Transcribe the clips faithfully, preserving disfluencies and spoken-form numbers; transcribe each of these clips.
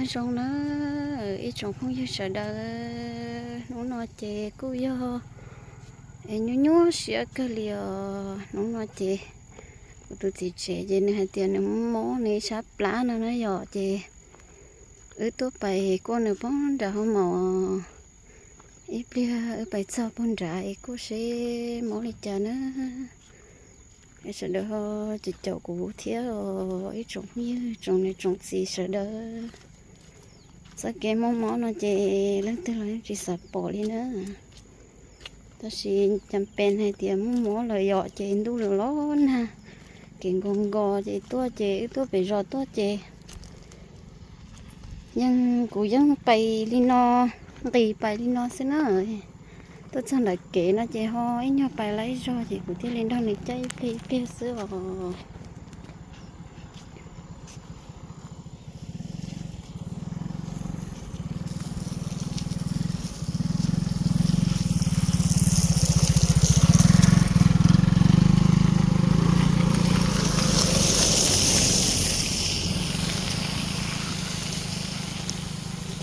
Soo na, ib tsoom phooj ywg sawv daws, hnub no ces kuj yog es nyuaj nyuaj siab kawg li os. Hnub no ces kuv tus txiv tsev ces nws hais tias nws mob mob nws ib sab plab no na yom, ces wb tuaj pais kuaj nws poob nram hoo maum. Ib pliag wb pais txog puag nrad es kuaj seb mob li cas na. Es sawv daws ho caum caum kuv thiab os, ib tsoom phooj ywg tsoom niam tsoom txiv sawv daws. Txoj kev mob mob no ces leej twg los yeej tsis xav pom li na. Tab sis cas pes hais tias mob mob lawm yom, ces ntuj los los nag, kev nkos nkos ces tuaj ces wb tuaj pem zos tuaj ces yeej, kuv yeej pais li no, nqis pais li no xwb na. Tuaj txog ntawm kev no ces ho ib nyuag pais laib zog ces kuv thiaj li nrog nws caij ib pliag ib pliag xwb os.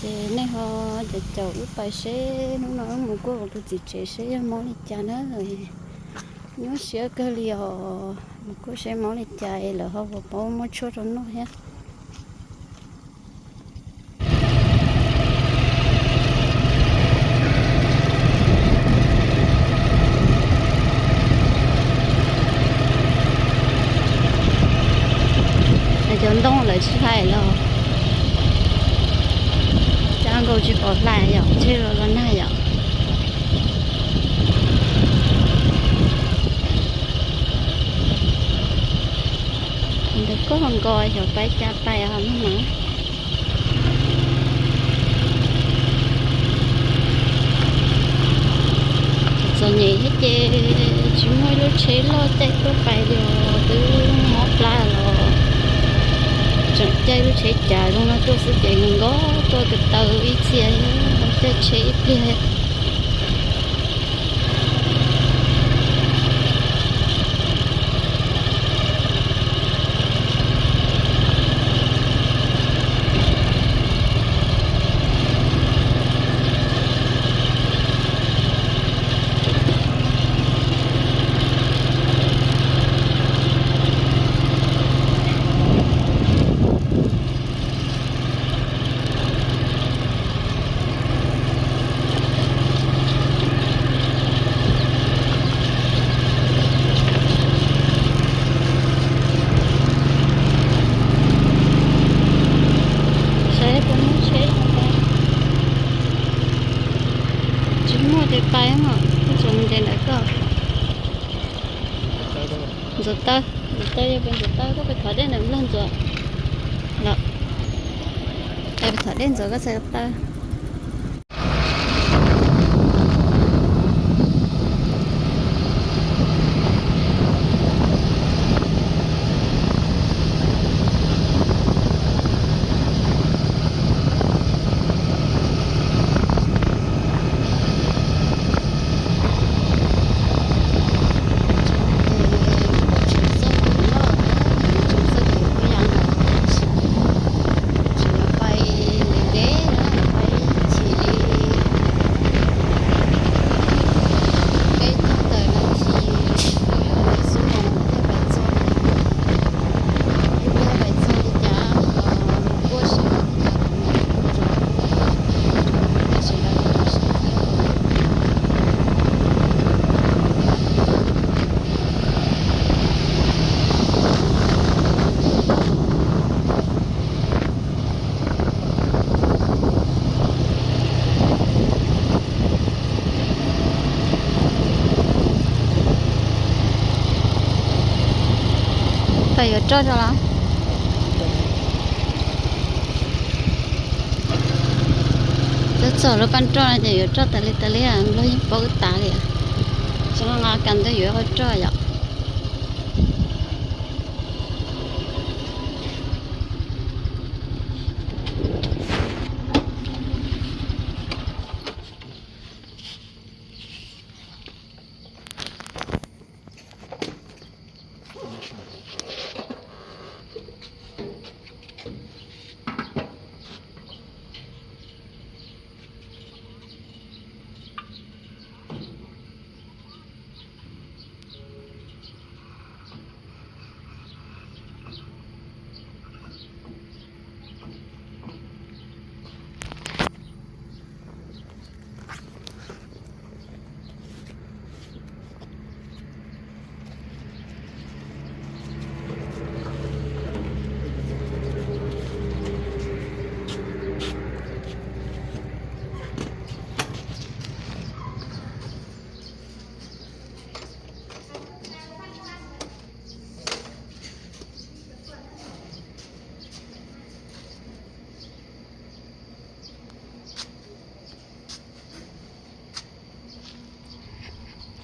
Ces nej ho caum caum wb pais seb hnub no wb mus kuaj kuv tus txiv tsev seb yog mob li cas na. Nyuaj siab kawg li os, mus kuaj seb mob li cas es lawv ho puas paub muab tshuaj rau noj thiab. Cov ntoo lawv tsis hlais los, cov nkaus tsis pom hlais yom, ntshe los los nag yom. Ntawd koj nkos xyov pais cas pais os mog na. Txom nyem thiab ces tsis muaj ib lub tsheb loj caij tuaj pais li os, twb mob plab los tseem caij lub tsheb cav zoo no tuaj xwb ces nkos tuaj ko taw ib txhia thiab caij tsheb ib pliag. Saib puas muaj tsheb, tsis muaj ces pais mog, ib tsoom ntes ntawm koj. Ntxuav taw, ntxuav taw, yog pes ntxuav taw koj pes thov dej ntawm nplog ntxuav los, pes thov dej ntxuav koj txhais taw. Peb yuav roj rau los? Twb txog lub paj roj no ces yuav roj tas li tas li, nplog yeej paub tas li. Tsis nqa kas ntawd yuav ua roj yom.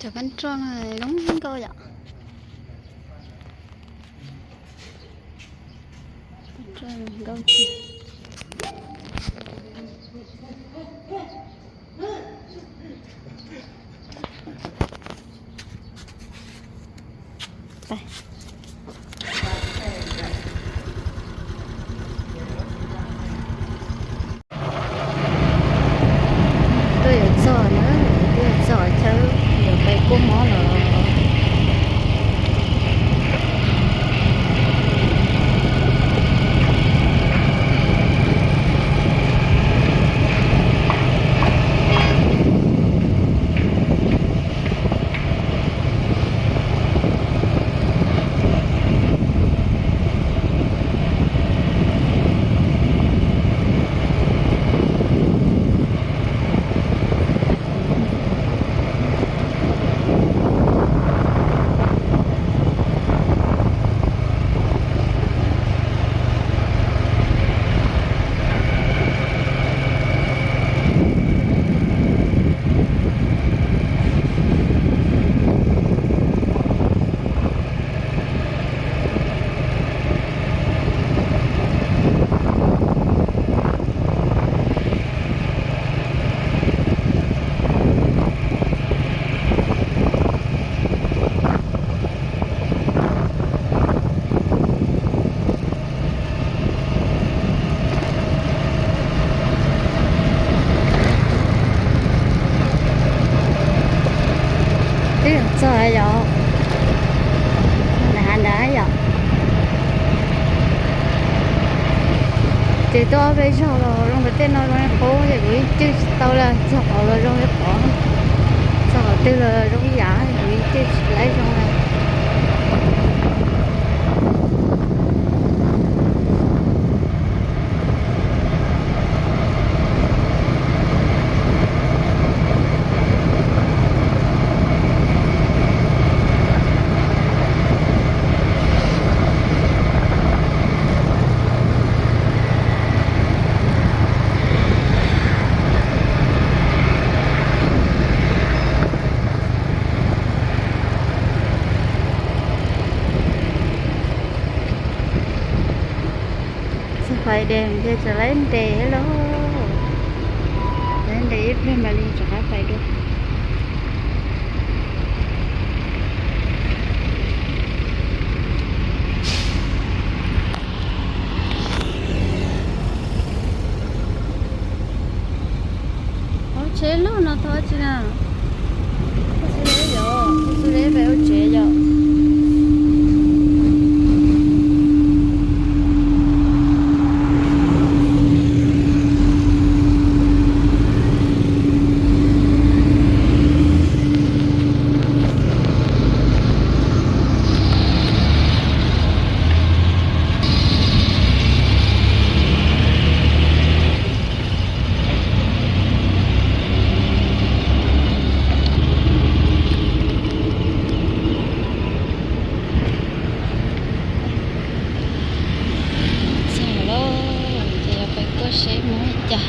Cov kab nroj no zoo nkauj yom. Kab nroj zoo nkauj tiag. Tuaj yuav txog na, tuaj yuav txog chaw yuav pais kuaj mob los. Twb yog txog yom, nram hav nrad yom. Ces tuaj ob peb zaug los zoo li tej no zoo li qub, ces kuv yeej cwj tsis tau li, txog qhov los zoo li qhov, txog qhov twg los zoo ib yam, kuv yeej cwj tsis laib zoo li. Txog pais dej ces tseem laib nres lauj, laib nres ib pliag mam li rov qab pais dua. Hauv tsheb loj no thov tsi na. Koj xu le yom, koj xu le peb hauv tsev yom. Txog lawm, ces yuav pais kuaj seb mus li cas.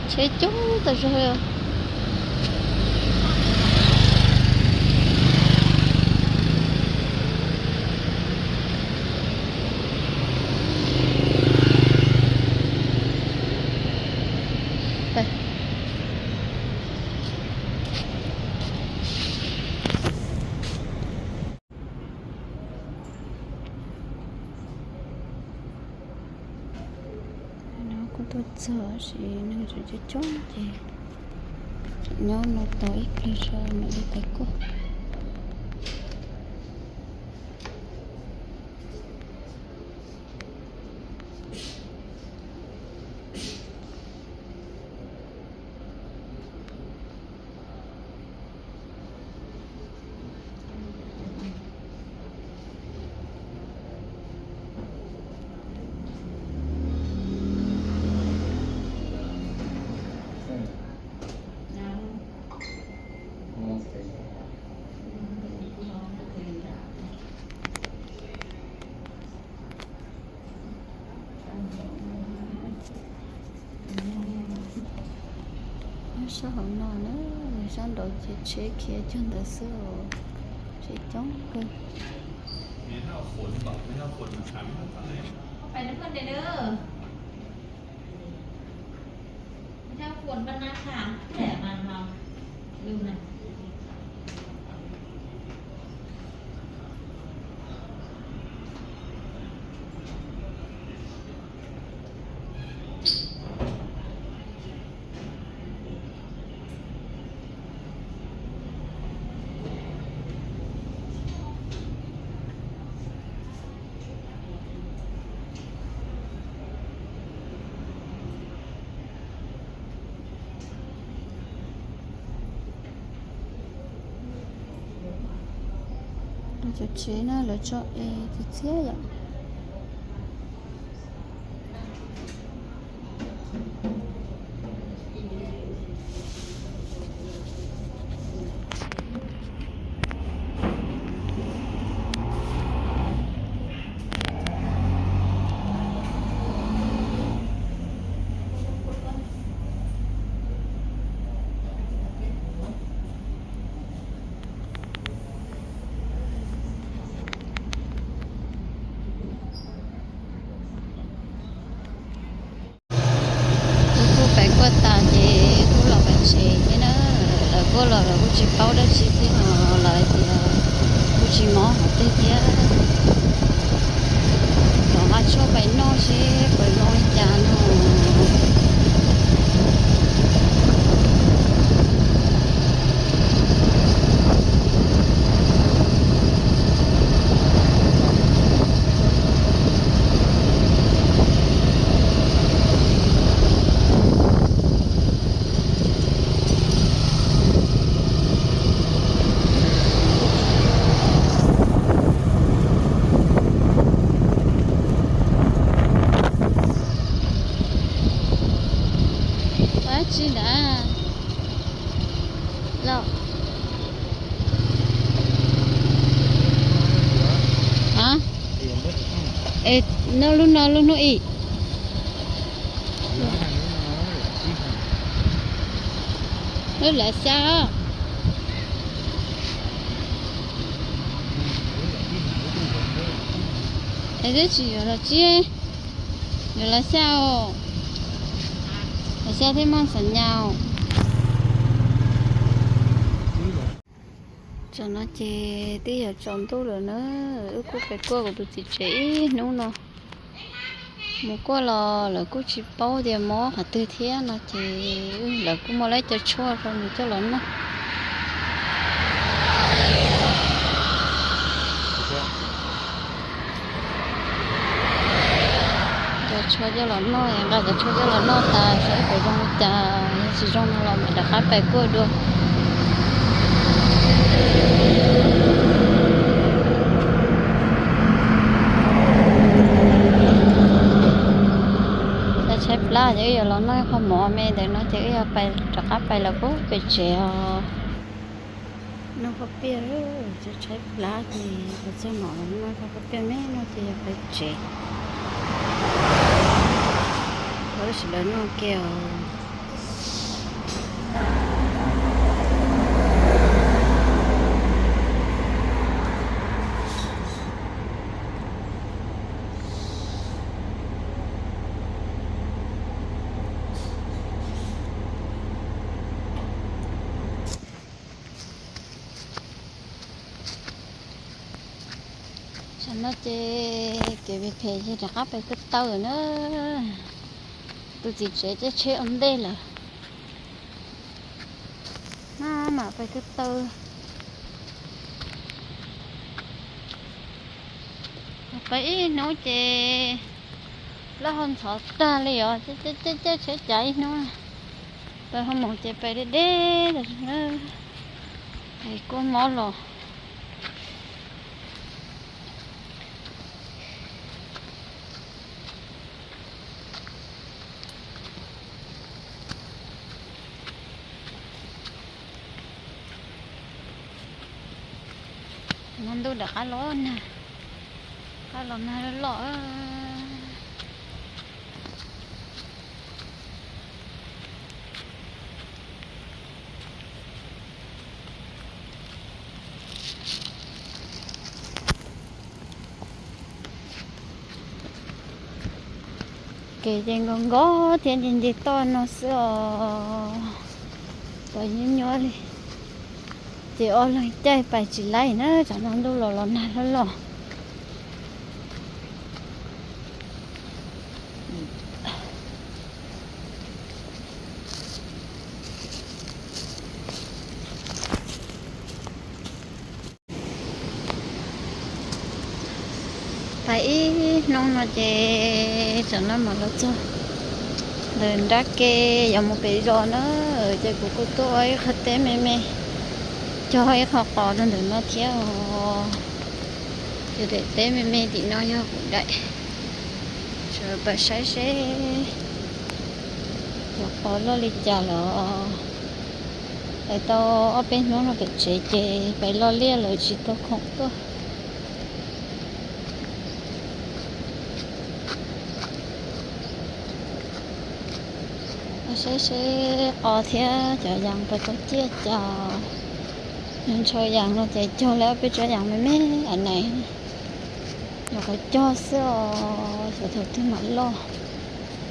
Tsheb coob tas zog li. No kuj tuaj txog sis neeg tseem coob coob ces nyob no tos ib pliag tso mam li pais kuaj. Sab hauv no na, sab nraud ces tsheb khiav cuag ntawd xwb os, tsheb coob kawg. ไปนะเพื่อนเด้อ ไม่ใช่ฝนมันมาถามแต่มาเราดูนะ Cov tsheb na lawv tso es txiv txiab yom. Wb kuj pais kuaj tas ces kuj los pais tsev thiab na. Lawv kuj los lawv kuj tsis paub dab tsi thiab no, lawv tias kuj tsis mob qhov twg thiab. Thov nqa tshuaj pais noj seb puas zoo li cas no. Ua tsi ntawd los? Hab? Es noj lub no lub hnub ib? Lub lawm xya os. Es twb tsis yuav los tsib, yuav los xya os. Los xya thiaj muaj xam nyas. Tsam no ces twb yuav tsaus ntuj lawm na, wb kuj pais kuaj kuv tus txiv tsev ib hnub no. Mus kuaj los lawv kuj tsis paub tias mob qhov twg thiab no ces lawv kuj muaj lawv cov tshuaj rau nws coj los noj. Cov tshuaj coj los noj, nqa cov tshuaj coj los noj tas saib puas zoo li cas, yog tsis zoo no los mam rov qab pais kuaj dua. Yog tshaib plab ces wb yuav los noj qho mov me ntawm no ces wb yuav pais rov qab pais los pub pem tsev os. Noj paj piaj, tshaib plab ces los txog no los noj paj piaj me no ces yuav pais tsev. Tab sis lawv noj kiag os. Tsam no ces kev phem phem ces rov qab pais ko taw lawm na. Tus txiv tsev caij tsheb ua ntej lawm. Maj mam pais ko taw. Pais ib hnub ces plaub hau ntxhov tag li os, caij caij tsheb cav ib hnub. Pais hauv moos ces pais deb deb, es kua mob los. Hmo ntuj rov qab los nag, qab los nag loj loj. Kev ces nko nko thiab nce nce toj no xwb os. Pais nyuaj nyuaj li. Ces ob leeg caij pais tsis laib na, tsam no ntuj los los nag loj loj. Pais ib hnub no ces tsam no mam los txog ntawm nrab ke yuav mus pem zos na. Ces kuv kuj tuaj ua ib qho teb me me, cog ib qho qos rau ntawm no thiab os. Ces daim teb me me tim no yog kuv daim. Sawv daws pais saib seb cov qos loj li cas los. Pais tau ob peb hnub no pem tsev ces pais loj liaj lawm tsis tau khoom tuaj. Saib seb qos thiab cov yas pais tau ciaj cas. Ntshaw yas no ces cog lawm ob peb tsob yas me me a nais. Los qhov cog xwb os, xyov thaum twg mam loj,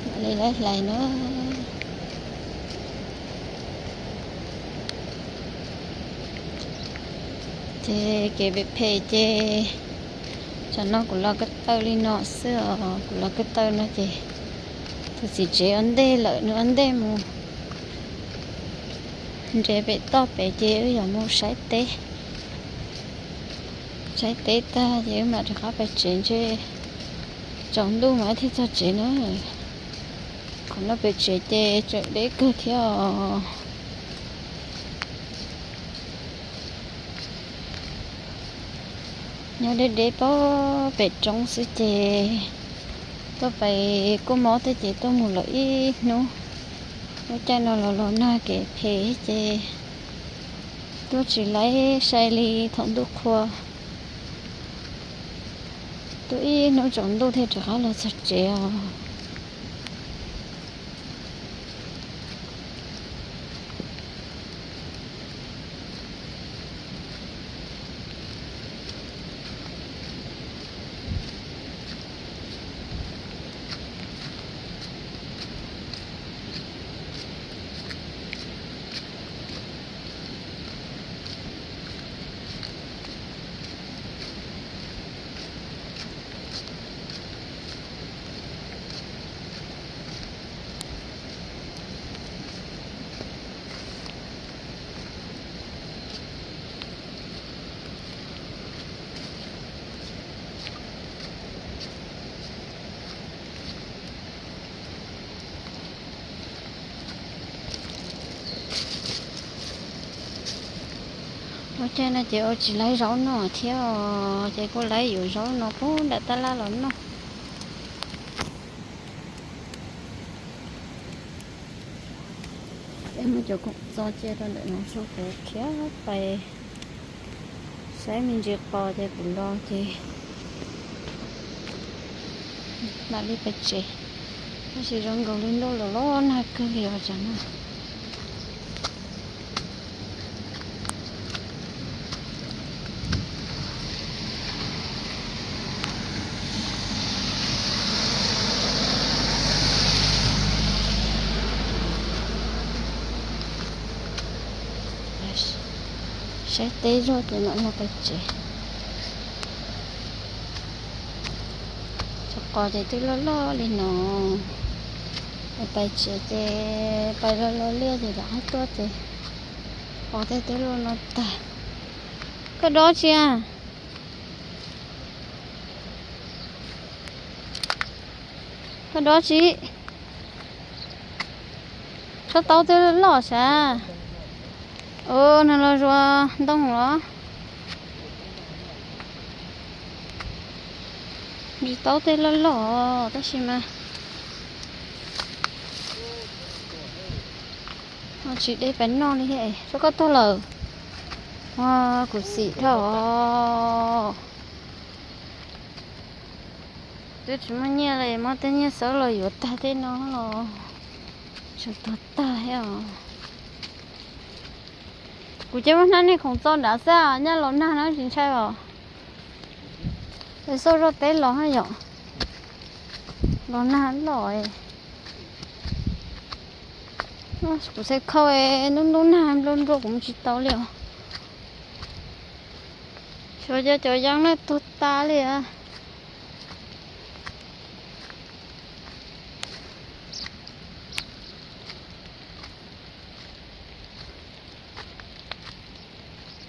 mam li laib hlais na. Ces kev phem phem ces tsam no kuv los ko taw li no xwb os, kuv los ko taw no ces tus txiv tsev ua ntej lawm, nws ua ntej mus nres pem toj pem ces wb yuav mus saib teb. Saib teb tag ces wb mam rov qab pais tsev ntshe tsaus ntuj mas wb thiaj txog tsev na. Qhov no pem tsev ces tseem deb kawg thiab os. Nyob deb deb pem roob xwb ces tuaj pais kuj mob thiab ces tuaj mus lawm ib hnub. Lub caij no los los nag kev phem ces tuaj tsis laib sai li thaum ntuj qhua. Tuaj ib hnub tsaus ntuj thiaj rov qab los txog tsev os. Ua caij no ces ua tsis laib zaub noj thiab os, ces kuj laib yuav zaub no puag nram tab laj los noj. Ces muab cov khoom txo cia rau ntawm no, kuv khiav pais saib me ntsis qos ces kuv los ces mam li pais tsev. Tab sis zoo nkaus li ntuj los los nag kawg li os tsam no. Saib teb zog ces mam li pais tsev. Cov qos ces twb loj loj li no, pais tsev ces pais los los liaj ces rov qab tuaj ces qos tej twb loj no tag. Koj dob tsi a? Koj dob tsi? Koj taub twb loj sav. Ua no los zuas ntoo los. Tsis taub tej loj loj tab sis mas tsis deb pes noj li thiab. Rau koj tuag lawm. Ua kuv xim dhau os. Twb tsis muaj nyiaj li, muab tej nyiaj xwb los yuav tag tej no los tseem tuag tag thiab os. Kuv cia muab hnab nej khoom txo nrad xwb, nyaj los nag no tsis ntshai os. Es xauj zoj teb los ha yom. Los nag loj. Kuv txhais khau es ntub ntub nag nplua nplua kuv mus tsis tau li os. Xyov cov cov yeeb na tuag tas li as.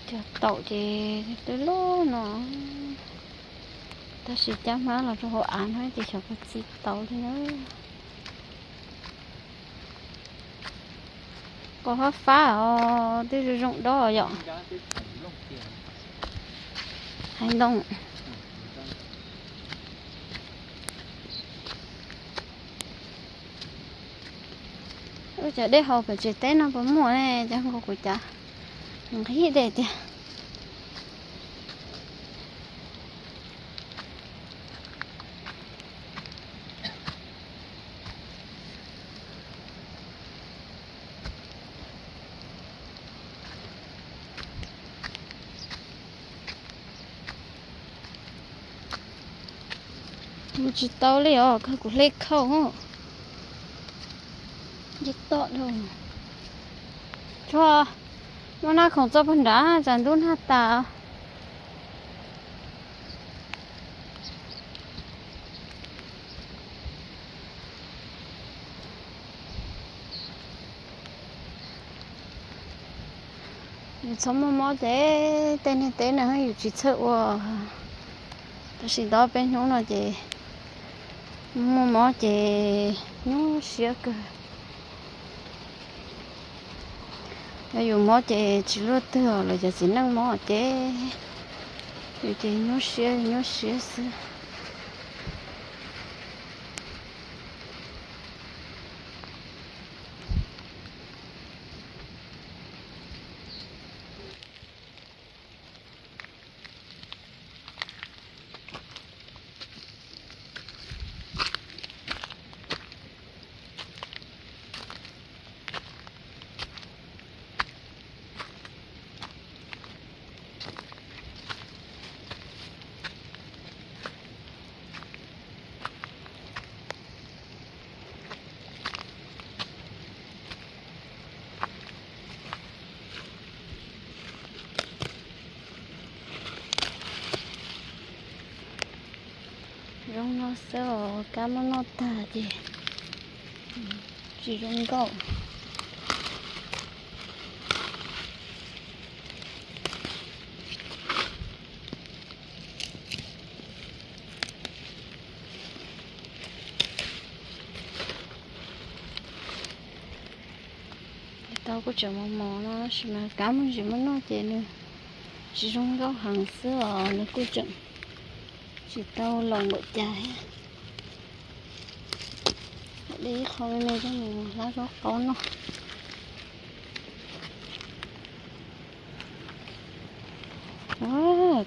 Cov taum ces twb loj no, tab sis cab hmab los rau hauv av no ces xyov puas txi tau li na. Koj fab fab os, twb zoo zoo dob yom. Haiv ntoo. Ua cas dej haus pem tsev teb no puas muaj ne, cas nkaus kuv cav nqhis dej tiag. Mus tsis tau li os, kawg kuv hle khau. Nce tom dhau. Tshuav muaj nag khoom txog puag nrad, tsam ntub nag tas. Yus txhob muaj mob ces tej niag teb no yus tsis txhawj ua, tab sis tau peb hnub no ces muaj mob ces nyuaj siab kawg. Yog yus mob ces tsis luaj twg, lawv cov txiv neej mob ces yus ces nyuaj siab nyuaj siab xwb. Zoo no xwb os, kab muab noj tag ces tsis zoo nkauj. Tau kuj tseem mos mos no, tab sis mas kab me ntsis muab noj ces nws tsis zoo nkauj heev xwb os, nws kuj tseem tsis tau laus npaum cas thiab. De ib qho me me coj mus hlab zaub qaub noj.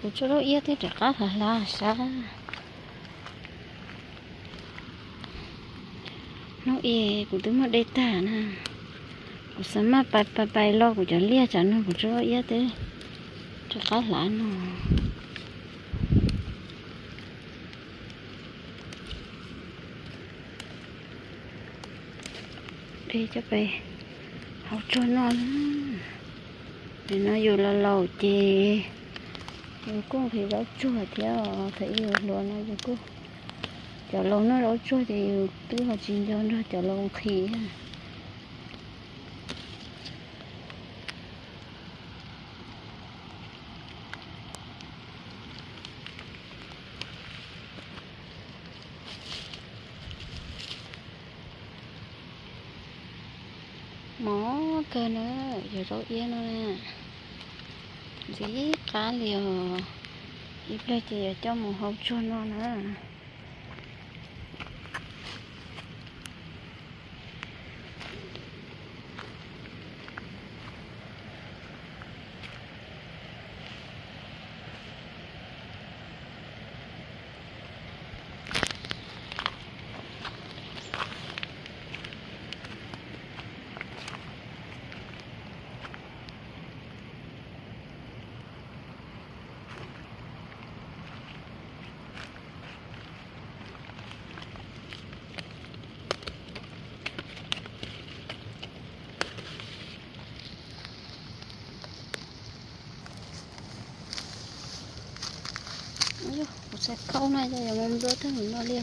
Kuv tsuj zaub iab twb rov qab hlav hlav sab. Hnub i kuv twb muab de tag na, kuv xav maj pais pais pais lo kuv cov liaj tsam no kuv tsuj zaub iab twb rov qab hlav no. De coj pais hau tsuag noj na. Nim no yus laus laus ces yus kuj nqhis zaub tsuag thiab os, thaum ub yus hluas no yus kuj, cov laus noj zaub tsuag ces yus twb ho tsis nco nrog cov laus nqhis. Mob kawg na, yog zaub iab no na, ntxim qab li os. Ib pliag ces yuav coj mus hau tsuag noj na. Sạc khâu này cho giờ mong đua thử nó liều.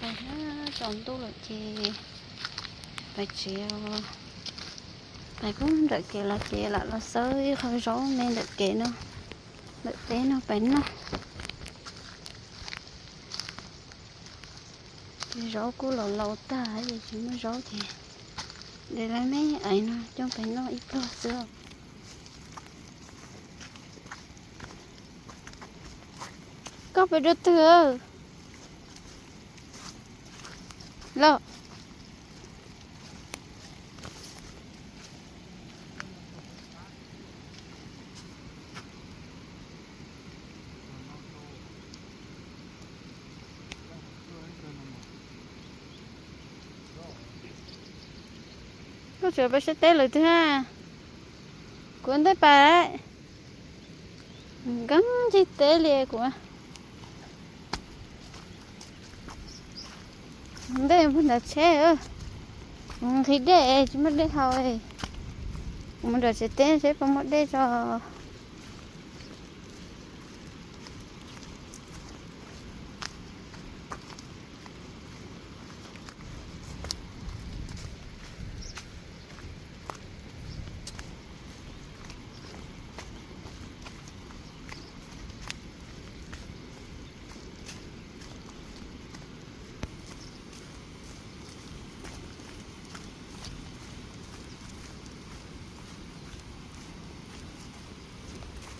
Pais na, tsaus ntuj lawm ces pais tsev os. Pais pub nram kev los ces lam los xawb ib qho zaub me ntawm kev no, ntawm teb no pais noj. Ces zaub kuj laus laus tag ces tsis muaj zaub ces de lawv me aiv no coj pais noj ib pluag xwb. Koj pais dua twg los? Koj tseem pais saib teb lawm twg na? Kuv ntej pais, nkag ncig teb li kuv. Ntej mus nram tsheb, kuv nqhis dej tsis muaj dej haus. Kuv mus nram tsev teb seb puas muaj dej tso.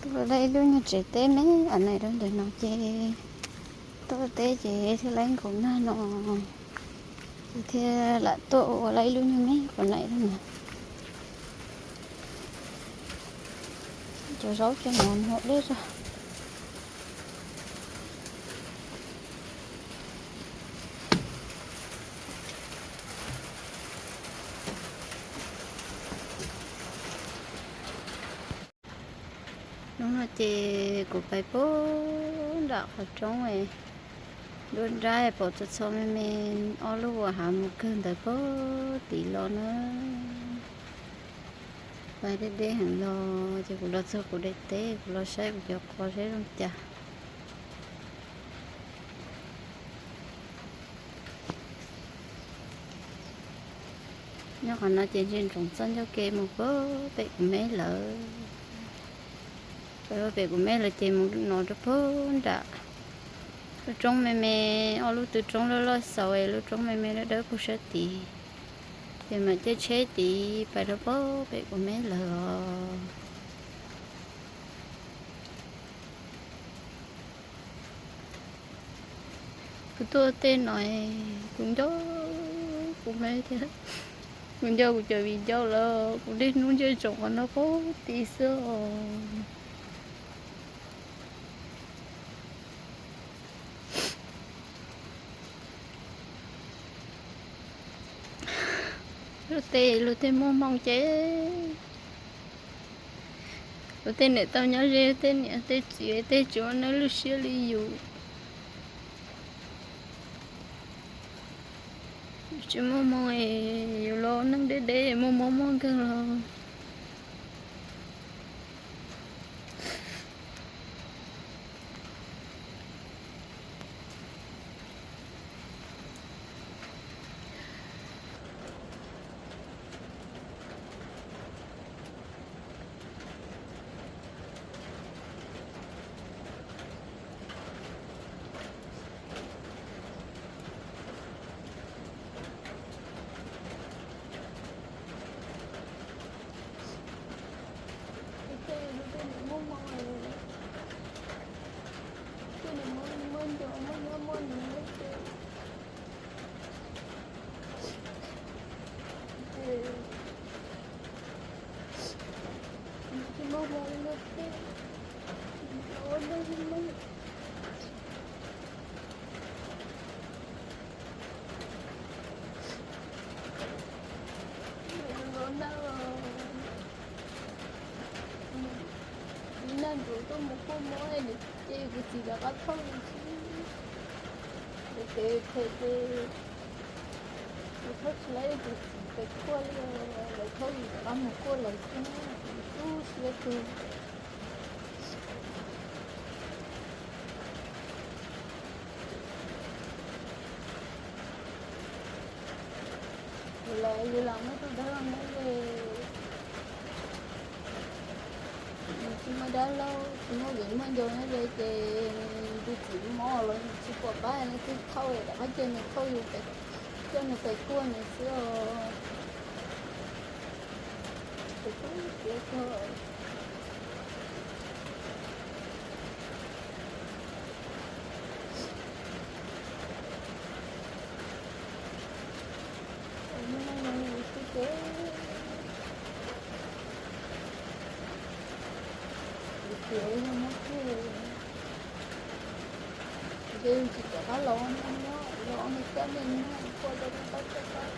Tuaj lawm ib lub nyuag tsev teb me as nais rau ntawm no ces tuaj teb ces thiaj lawm nkaus nag no, ces thiaj lam tuaj ua lawm ib lub nyuag me quas naim rau no. Cov zaub cov no haus dej zog. Hnub no ces kuv pais pub nram qhov roob, nruab nrab pom txho txho me me, ob lub uas hav mus kawg ntawd pub tid los na. Pais deb deb heev los ces kuv los txog kuv daim teb, kuv los saib kuv cov quas saib zoo cas. Nyob qhov no ces ntsia ntsoov txoj ncauj ke mus pem kuv meb lawm. Pem kuv meb lawm ces mus no rau pem nram lub roob me me, ob lub tw roob loj loj xaus, lub roob me me dawb dawb puag sab tid, ces mam caij tsheb tid pais rau pem kuv meb lawm os. Kuv tuaj tej no, kuv nco kuv meb thiab, kuv nco kuv cov viv ncaus lawm, kuv niaj hnub ntsia ntsoov qhov no pem tid xwb os. Luag tej luag tej muaj hmoo ces luag tej niam tau nyob ze, tej niam tej txiv tej tsis ua neej lwj siab li yus. Tsis muaj hmoo, yus los neej deb deb muaj mob muaj nkeeg los. Mus kuj muab ces kuv txiv rov qab thauj li xwb. Ces phem ces kuv thauj tsis laib, kuv txiv pem kuaj li, lawv thauj yus rov qab mus kuaj lawv xwb, kuv tu siab kawg. Lawv yus los muab tus dab laug nyob ze, nws tsis muaj dab laug, tsis muaj viv muaj ncaus nyob ze ces tus txiv mob los nws tsis pom qab, nws twb thauj, rov qab cia nws thauj yus pem, coj nws pem kuaj nws xwb os. Ces tu siab kawg. Ua hnub no yus xwb ces, yus tias yog muab kiag, ntshe yus tsis rov qab los ua neej nyob, los ua neej coj neej nyob, ua rau neeg tab txaj tab.